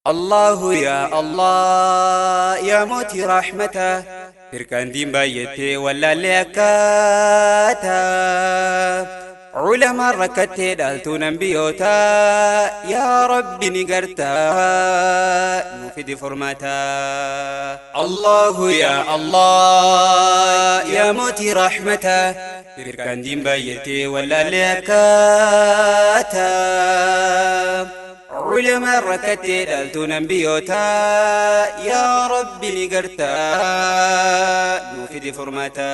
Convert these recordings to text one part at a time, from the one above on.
الله يا الله يا موتي رحمته تركان دين بايتي ولا ليكاتا علماء ركتي دالتون بيوتا يا ربي نقرتا نفيد فرماتا. الله يا الله يا موتي رحمته تركان دين بايتي ولا ليكاتا علماء ركتي دالتون بيوتا يا ربي نقرتا نفيد فرماتا.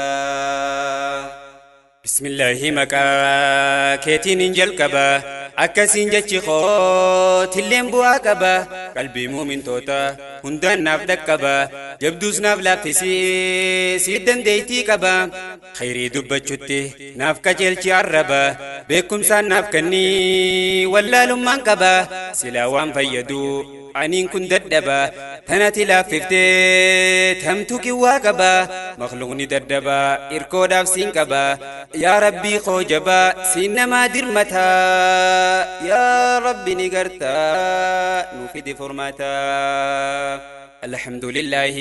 بسم الله مكا كيتين جلقبا أكسين جتشي خوت اللين بواكبا قلبي مؤمن توتا هندان ناف دكبا جبدوس ناف لافتسي سيدن ديتي كبا خيري دبتشتي ناف كجلتي عربا بكم سان ناف كني ولا لمان كبا سلاوان فيدو عنين كن ددبا تناتي لافتي تمتوكي واكبا مخلوقني ددبا إركو داف سينكبا يا ربي خوجبا سينما درمتا يا ربي نقرتا نفيد فرماتا. الحمد لله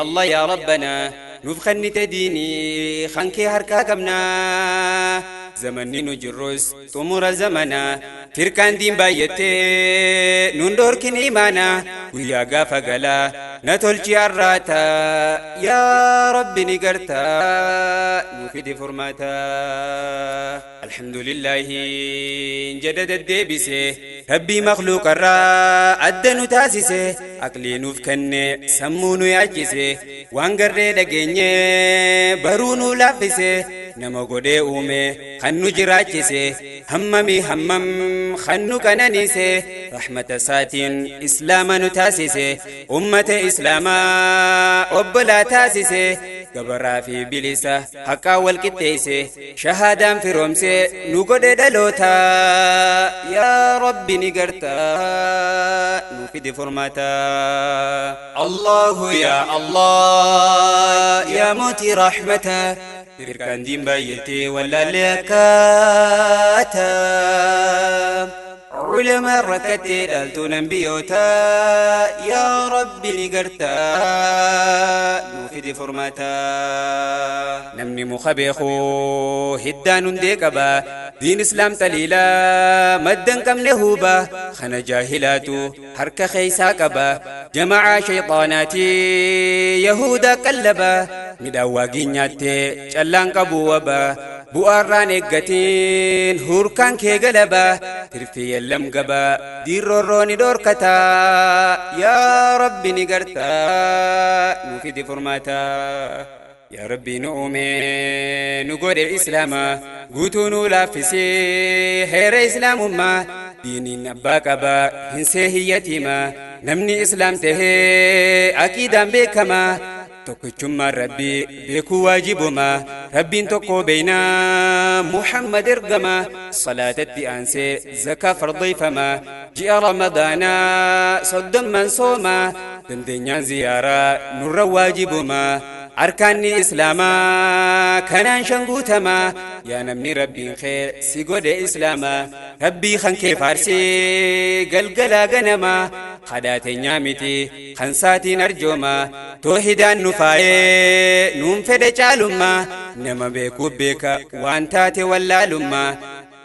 الله يا ربنا نفخني تديني خنكي هركا كمنا زمني نجرس تمر زمنا تركان دين بايتي نندور كن إيمانا ويا قافا قلا نتولشي عراتا يا ربي نقرتا نفيد فرماتا. الحمد لله جدد الدبسي ربي مخلوق الرا أدنو تاسسي أقلي نفكني سمونو يعجسي وانقري دقيني برونو لافسي نما قدي أومي خنو جراجسي هممي همم خنو كنانيسي رحمة ساتين إسلاما نتاسسي أمة إسلاما أبلا تاسسي قبرا في بلسة حقا والكتيسي شهادا في رمسي نقود دلوتا يا ربي نقرتا نفيد فرماتا. الله يا الله يا موتي رحمته تركان دين بايتي ولا ليكاتا علماء ركتي دالتون بيوتا يا ربي نقرتا نفيد فرماتا. نمني مخبيخو هدان ديكبا دين اسلام تليلا مدن كم لهوبا خنا جاهلاتو حركة خيسا كبا جماعة شيطاناتي يهودا كلبا مدواقين نياتي شلان كبوبا بؤران اقتين هوركان كي غلبا ترفي اللم قبا ديروروني دوركتا يا ربي نقرتا نفيد فرماتا. يا ربي نؤمن نقول الإسلام قوتونو لافسي هير إسلام ما ديني نباكبا هنسيه يتيما نمني إسلام تهي أكيدا بكما توكيشما ربي بيكو واجبما ربي توكو بينا محمد ارقما صلاة التأنسي زكاة فرضي فما جاء رمضان صد من صوما دندنيا زيارة نور واجبما أركان إسلاما كنان شنقوتما يا نمني ربي خير سيقود إسلاما ربي خنكي فارسي قلقلا قنما خداتي نعمتي خنساتي نرجوما توحيدان نفاي نوم فدجالما نما بيكو بيكا وانتاتي ولالما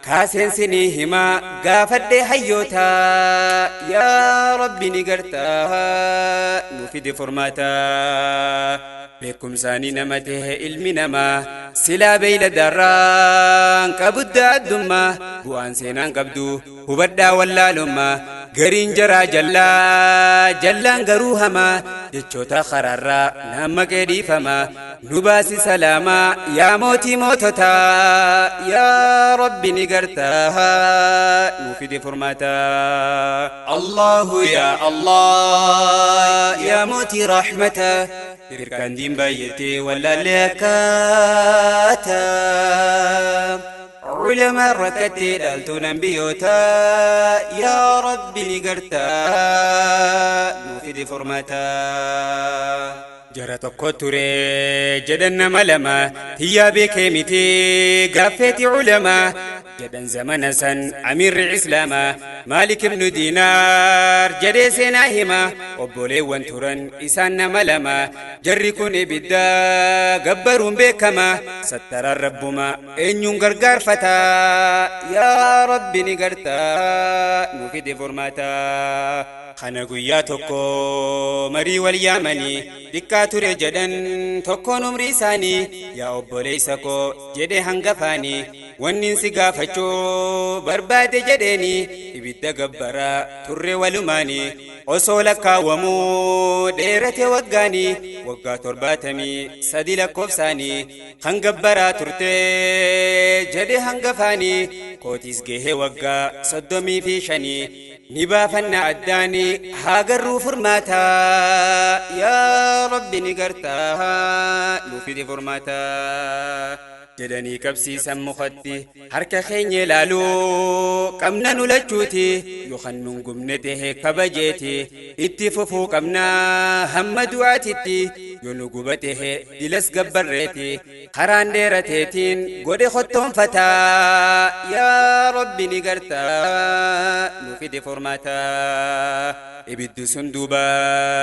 كاسين سنيهما قافد حيوتا يا ربي نقرتا نفيد فرماتا. بكم ساني نمته علمي نما سلا بيل دران كبد الدما بوان سينان قبدو هبدا ولا لما غرين جرا جلا جلان غروهما جچوتا خرارا نما كديفما نباسي سلاما يا موتي موتتا يا ربي نقرتا نفيد فرماتا. الله يا الله يا موتي رحمته تركان دين بايتي ولا ليكاتا علماء ركتي دالتون بيوتا يا ربي نقرتا نفيد فرماتا. Jara tokko ture jedhan nama lama tiyyaa beekee miti gaaffeeti culamaa jedhan zamana san amiirri islaamaa Maalik ibnu Diinaar jedhee seenaa hima. Obboleewwan turan isaan nama lama, jarri kun ibidda gabbaruun beekama. Sattaraan rabbuma, eenyuun gargaarfata? Yaa rabbi ni garta, nu fide furmaata. Kana guyyaa tokko marii wal yaamanii, xiqqaa ture jedhan tokkoon umrii isaanii. Yaa obboleessa koo jedhe hangafaanii, wannin si gaafachuu barbaade jedheeni, ibidda gabbaraa turre walumaanii, osoo lakkaawwamuu dheerate waggaanii, waggaa 73 lakkoofsaanii kan gabbaraa turte jedhe hangafaanii. Kootiis gahee waggaa 35, ni baafanna addaanii haa garruu furmaata. Yaa rabbi ni gartaa, nu fide furmaata jedhanii qabsiisan mukatti. Harka keenya ilaaluu qabna nu lachuuti, yookaan nun gubne tahe kabajeeti, itti fufuu qabna hamma du'aatitti, yoo nu guba tahe dilas gabbarreeti, karaan dheerateetiin godhe kottoonfata. Yaa rabbi ni gartaa, nu fide furmaata. Ibiddi sun duuba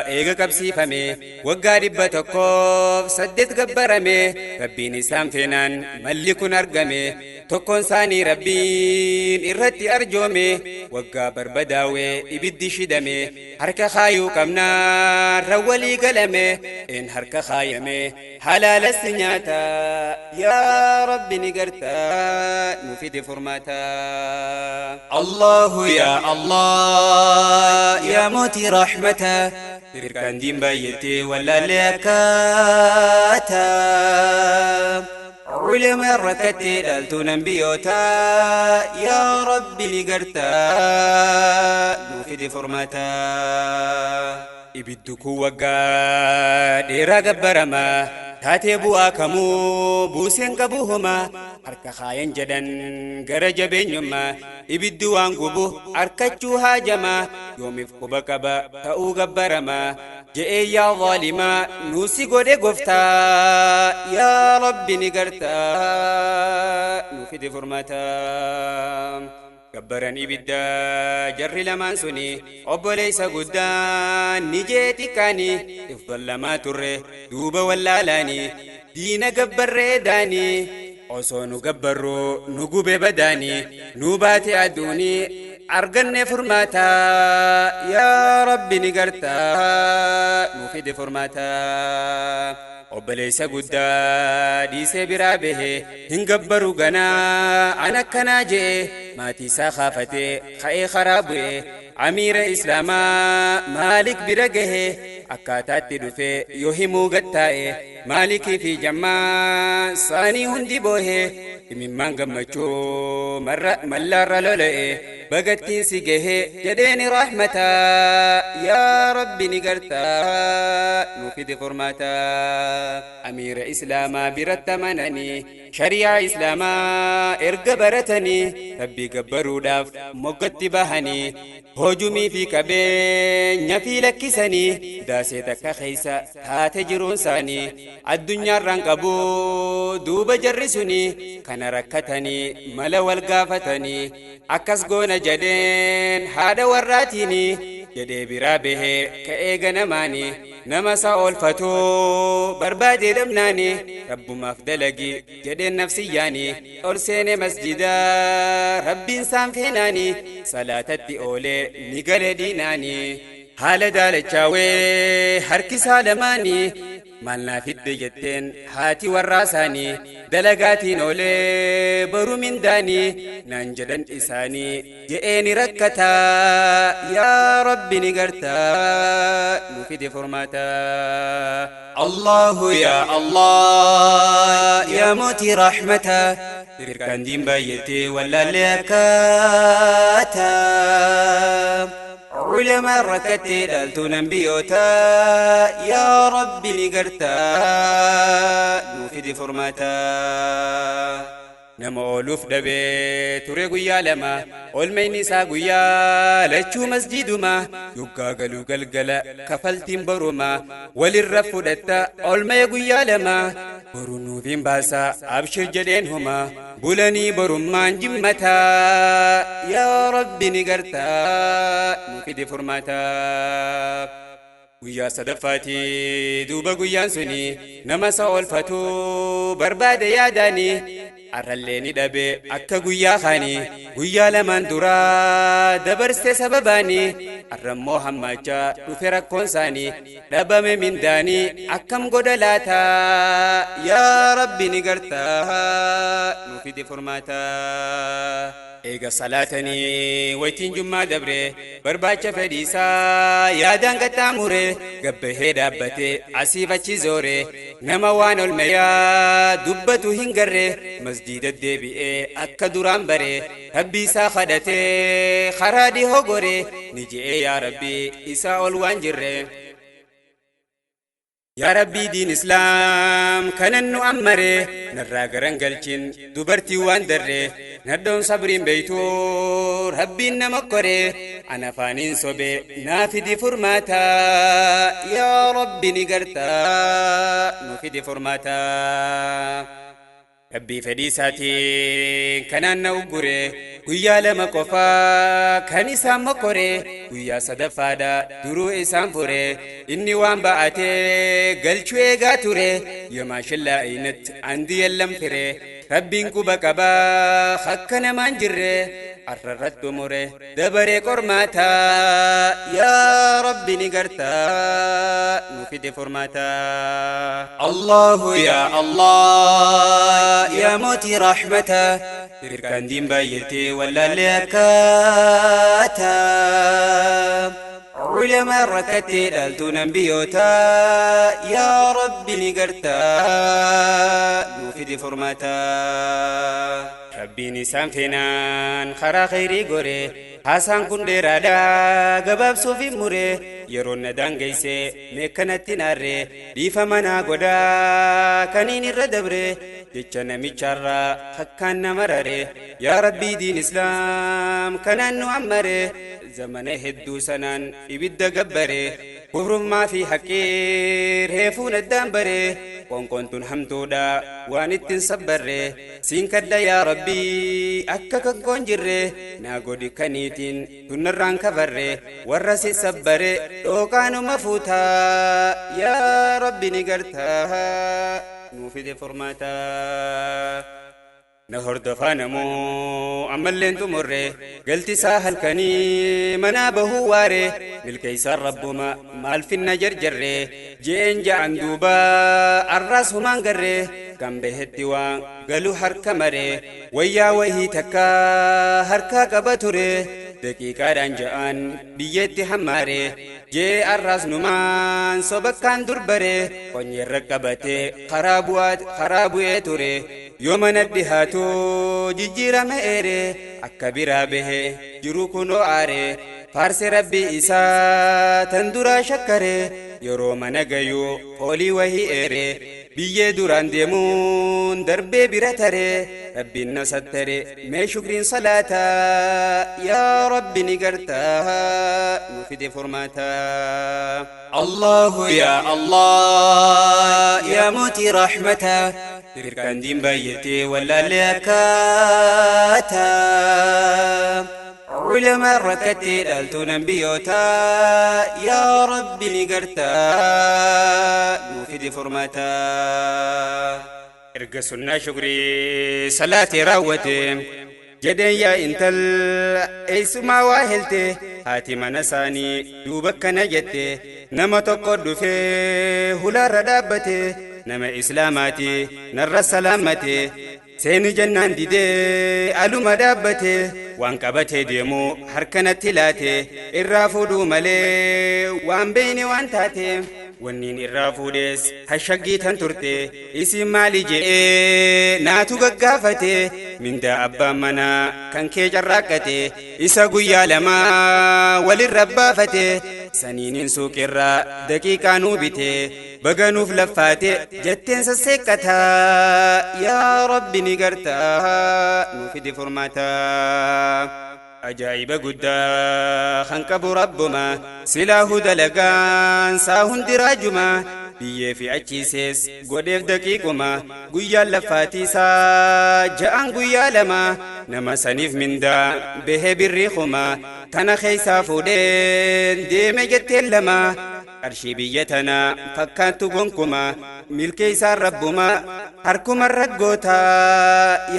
eega qabsiifame waggaa 108 gabbarame. Rabbiin isaan feenaan malli kun argame, tokkoon isaanii rabbiin irratti arjoome. Waggaa barbadaawee ibiddi shidame, harka kaayuu qabnaa rawwalii galame, een harka kaayame halaalatti nyaata. Yaa rabbi ni gartaa, nu fide furmaata. Allahu yaa Allah yaa mootii rahmata, Dirqaan diin baay'attee wallaallee akkaataa. Culamaan rakkattee dhaaltuun ambiyootaa, yaa rabbi ni gartaa, nu fide furmaata. Ibiddi kun waggaa dheeraa gabbarama taatee bu'aa kamuu buuseen qabu homa. Harka kaayan jedhan gara jabeenyummaa, ibiddi waan gubu harkachuu haajama, yoomiif quba qaba ta'uu gabbarama je'ee, yaa zaalimaa nuusi godhe goftaa. Yaa rabbi ni gartaa, nu fide furmaata. Gabbaran ibidda jarri lamaan suni, obboleessa guddaa ni jee xiqqaani, ifdallamaa turre duuba wallaalaani, diina gabbarree daanii, osoo nu gabbarru nu gube badaani, nu baate aduuni arganne furmaata. Yaa rabbi ni gartaa, nu fide furmaata. Obboleessa guddaa dhiisee biraa bahe, hin gabbaru ganaa an akkanaa je'e, maatii isaa kaafatee ka'ee karaa bu'e. Amiira islaamaa Maalik bira gahe, akkaataatti dhufe yoo himuu gattaa'e, Maalikii fi jammaa saanii hundi boohe, imimmaan gammachuu mallaarra lola'e. Bagattiin si gahe jedheeni rahmata. Yaa rabbi ni gartaa, nu fide furmaata. Amiira islaamaa biratti amananii, shari'aa islaamaa erga baratanii, rabbii gabbaruudhaaf moggatti bahanii, hojumii fi qabeenya fi lakkisanii, daasee takka keessa taate jiruun isaanii, addunyaarraan qabu duuba jarri suni. Kana rakkatanii mala wal gaafatanii, akkas goona jedheen haadha warraatiini jedhee biraa bahee ka'ee ganamaani, nama isa oolfatu barbaadee dhabnaani, rabbumaaf dalagi jedheen nafsiyyaani, ol seene masjidaa rabbiin isaan feenaani, salaatatti oolee ni gale diinaani, haala daalachaawee harkisaa lamaanii. Maal naa fidde jetteen haati warraasaanii, dalagaatiin oolee baru mindaanii naan jedhan isaanii je'ee ni rakkataa. Yaa rabbi ni gartaa, nu fide furmaata. Allahu yaa Allah yaa mootii rahmata, Dirqaan diin baay'attee wallaallee akkaataa. Culamaan rakkattee dhaaltuun ambiyootaa, yaa rabbi ni gartaa, nu fide furmaata. Nama ooluuf dhabee ture guyyaa lama, oolmayni isaa guyyaa lachuu masjiduma. Yoggaa galuu galgala kafaltiin boruma, walirra fudhatta oolmaya guyyaa lama. Boru nuufiin baasa abshir jedheen homa, bulanii borummaan jimmataa. Yaa Rabbi ni gartaa nu fidi furmaataa. Guyyaa sadaffaati duuba guyyaan suni, nama isa oolfatu barbaade yaadaani. Arrallee ni dhabe akka guyyaa kaani, guyyaa lamaan duraa dabarsee sababaani. Arrammoo hammaachaa dhufe rakkoon isaanii, dhabame mindaanii akkam godha laata? Yaa Rabbi ni gartaa nu fidi furmaataa. Eega salaatanii waytiin jummaa dabre, barbaacha fedhiisaa yaadaan qaxxaamure. Gabbahee dhaabbatee asiif achi zoore, nama waan olmayaa dubbatu hin garre. Masjiida deebi'ee akka duraan bare, Rabbii isaa kadhatee karaa dhihoo gore. Ni je'ee, yaa Rabbii isaa ol waan jirre. Yaa Rabbii, diin Islaam kanan nu ammare narraa garan galchin dubartii waan darre. Nadhoon sabriin beeytu Rabbiin nama kore, ana afaaniin sobe naa fidi furmaata. Yaa Rabbi ni gartaa nu fidi furmaata. Rabbii fedhii isaatiin kanaan na uggure, guyyaa lama qofaa kan isaan mokkore. Guyyaa sadaffaadha duruu isaan fure, inni waan ba'atee galchuu eegaa ture. Yamaashillaa aynat andi yallam fire, Rabbiin quba qabaa akka namaan jirre. Arrarratti mure dabaree qormaataa. Yaa Rabbi ni gartaa nu fide furmaataa. Allahu yaa Allah yaa mootii rahmataa, dirqaan diin baay'atee wallaallee akkaataa. Culamaa rakkattee dhaaltuun ambiyootaa, yaa Rabbi ni gartaa nu fide furmaataa. Rabbiin isaan feenaan karaa khayrii gore, haasaan kun dheeraadha gabaabsuuf hin mure. Yeroon na daangeyse meekkanatti naarre, dhiifama naa godhaa kaniin irra dabre. Jecha namicharraa hakkaan nama rare, yaa Rabbii diin Islaam kanaan nu ammare. Zamana hedduu sanaan ibidda gabbare, kufrummaa fi haqiir heefuun addaan bare. Qoonqoon tun hamtuudha waan ittiin sabbarre, siin kadha yaa Rabbii akka kakkoon jirre naa godhi, kaniitiin tunnarraan kafarre. Warra si sabbare dhooqaanuma fuutaa, yaa Rabbi ni gartaa nuu fide furmaataa. Na hordofaa namoo ammalleen xumurre, galti isaa halkanii manaa bahuu waare. Milkeeysaan Rabbuma maal finna jarjarre je'een ja'an duuba arraas humaan garre. Kan bahetti waan galu harka mare, wayyaa wahii takka harkaa qaba ture. Daqiiqaadhaan ja'an biyyeetti hammaare jee, arraas numaan sobakkaan durbare. Qonyeerra qabatee karaa bu'ee ture, yoo mana dhihaatu jijjiirama eere. Akka biraa bahe jiru kunoo aare, faarse Rabbii isaa tan duraa shakkare. Yeroo mana gayuu foolii wahii eere, biyyee duraan deemuun darbee bira tare. Rabbiin na sattare mee shukriin salaataa, yaa Rabbi ni gartaa nu fide furmaataa. Allahu yaa Allah yaa mootii rahmataa, dirqaan diin baay'atee wallaallee akkaataa. Culamaa rakkattee dhaaltuun ambiyootaa, yaa Rabbi ni gartaa nu fide furmaataa. Erga sunnaa shukrii salaatee raawwate, jedheen, yaa intal, eessumaa waa helte? Haati mana isaanii duuba akkana jette, nama tokko dhufee hulaarra dhaabbate, nama Islaamaati, narra salaammate. Seeni jennaan didee aluma dhaabbate. Waan qabatee deemu harkanatti laate, irraa fuudhuu malee waan beeyne waan taate. Wanniin irraa fuudhes hashaggii tan turte. Isin maali je'ee naatu gaggaafate. Mindaa abbaan manaa kan kee carraaqqate, isa guyyaa lamaa walirra baafate, saniinin suuqirraa daqiiqaa nuu bite. Baganuuf laffaate jetteen sasseeqqataa. Yaa Rabbi ni gartaa nu fidi furmaataa. Ajaa'iba guddaa kan qabu rabbuma, silaahu dalagaan saa hundi raajuma. Biyyee fi achiisees godheef daqiiquma, guyyaan laffaatiisaa ja'an guyyaa 2, nama saniif mindaa bahee birrii kuma tana keeysaa fuudheen deeme jetteen 2. Qarshii biyya tanaa fakkaattu gonkuma, milkeeysaan rabbuma harkuma raggoota.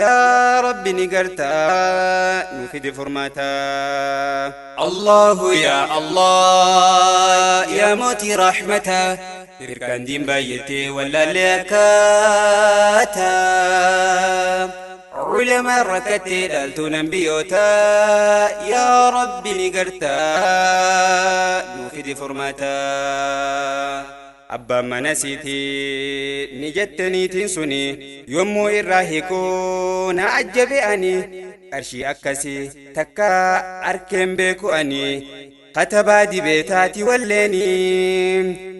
Yaa Rabbi ni gartaa nu fidi furmaataa. Allahu yaa Allah yaa mootii rahmataa, Dirqaan diin baay'atee wallaallee akkaataa. Culamaan rakkattee dhaaltuun ambiyootaa. Yaa Rabbi ni gartaa nu fidi furmaataa. Abbaan mana siitii ni jette niitiin suni yommuu irraa hiikuu na ajjabe ani, qarshii akkasii takka arkeen beeku ani. Katabaa dibee taati walleeni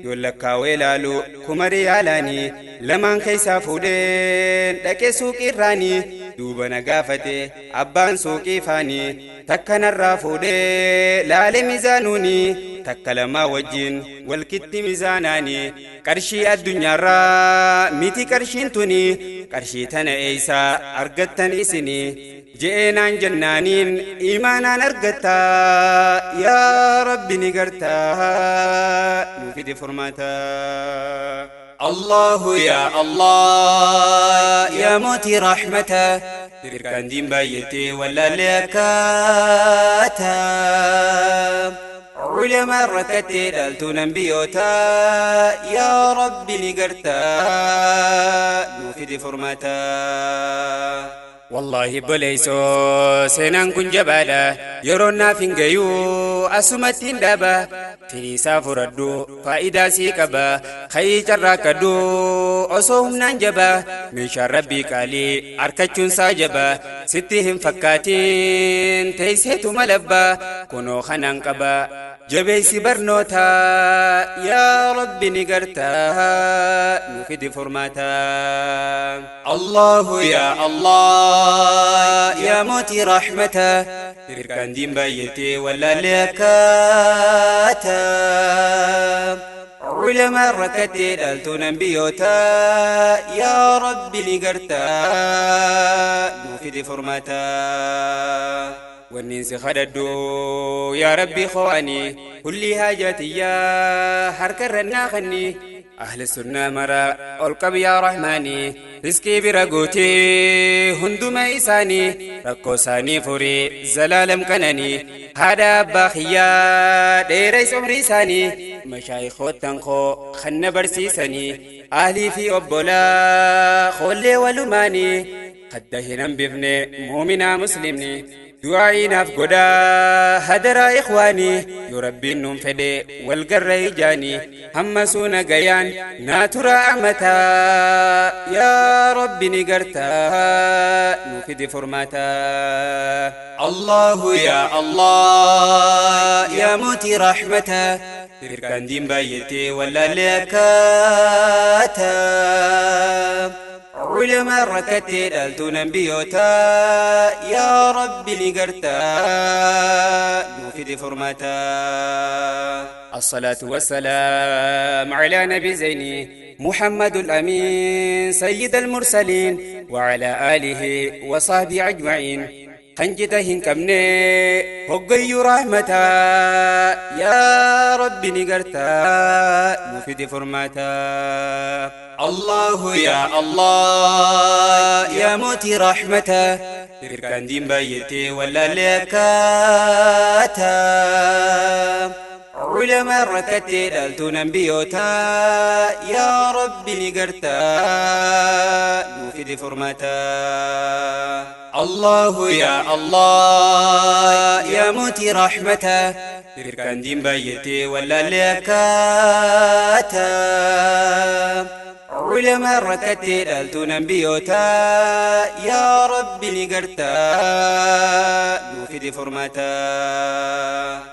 yoon lakkaawee laalu 1000 riyaalaani lamaan keessaa fuudheen dhaqee suuqiirraani. Duuba na gaafate abbaan suuqii faani, takka narraa fuudhee laale mizaanuuni, takka lamaa wajjin walkitti mizaanaani. Qarshii addunyaarraa miti qarshiin tuni, qarshii tana eeysaa argattan isini je'eenaan jennaaniin imaanaan argattaa. Yaa Rabbi ni gartaa nu fidi furmaataa. Allahu yaa Allah yaa mootii rahmataa, Dirqaan diin baay'atee wallaallee akkaataa. Culamaan rakkattee dhaaltuun ambiyootaa. Yaa Rabbi ni gartaa nu fidi furmaataa. Wallaahi boleessoo seenaan kun jabaadha, yeroo naaf hin gayuu asumatti hin dhaaba. Firiisaa furadhu, faayidaa sii qaba. Kayii carraaqqadhu osoo humnaan jaba, meeshaan rabbii qaalii arkachuun saa jaba. Sitti hin fakkaatiin teesseetuma labba, kunoo kanaan qaba. Jabeessi barnoota. Yaa Rabbi ni gartaa nu fidi furmaataa. Allahu yaa Allah yaa mootii rahmataa, Dirqaan diin baay'atee wallaallee akkaataa. Culamaan rakkattee dhaaltuun ambiyootaa. Yaa Rabbi ni gartaa nu fidi furmaataa. Wanniin si kadhadhu yaa Rabbi ko'ani, kulli haajatiyyaa harka irra kanni. Ahli sunnaa mara ol qabi yaa Rahmaani, riskii bira guutee hunduma isaanii, rakkoo isaanii furii zalaalam qananii. Haadha abbaa kiyyaa dheereys umrii isaanii, mashaayikoottan koo kan na barsiisanii, ahlii fi obbolaa koollee walumaanii, kadda hin hambifne muuminaa muslimni, du'aa'iinaaf godhaa hadaraa ikhwaanii. Yoo rabbiin nuun fedhe walgarra ijaanii, hamma suuna gayaan naa tura amataa. Yaa Rabbi ni gartaa nu fidi furmaataa. Allahu yaa Allah yaa mootii rahmataa, Dirqaan diin baay'atee wallaallee akkaataa. Culamaan rakkattee dhaaltuun ambiyootaa. Yaa Rabbi ni gartaa nu fidi furmaataa. الصلاة والسلام على نبي زيني محمد الأمين سيد المرسلين وعلى آله وصحبه أجمعين. خنجته هنكمني هقي رحمتا. يا ربي نقرتا مفيد فرماتا. الله يا الله يا موتي رحمتا، Dirqaan diin baay'atee wallaallee akkaataa. Culamaan rakkattee dhaaltuun ambiyootaa. Yaa Rabbi ni gartaa nu fidi furmaataa. Allahu yaa Allah yaa mootii rahmataa, Dirqaan diin baay'atee wallaallee akkaataa. Culamaan rakkattee dhaaltuun ambiyootaa. Yaa Rabbi ni gartaa nu fidi furmaataa.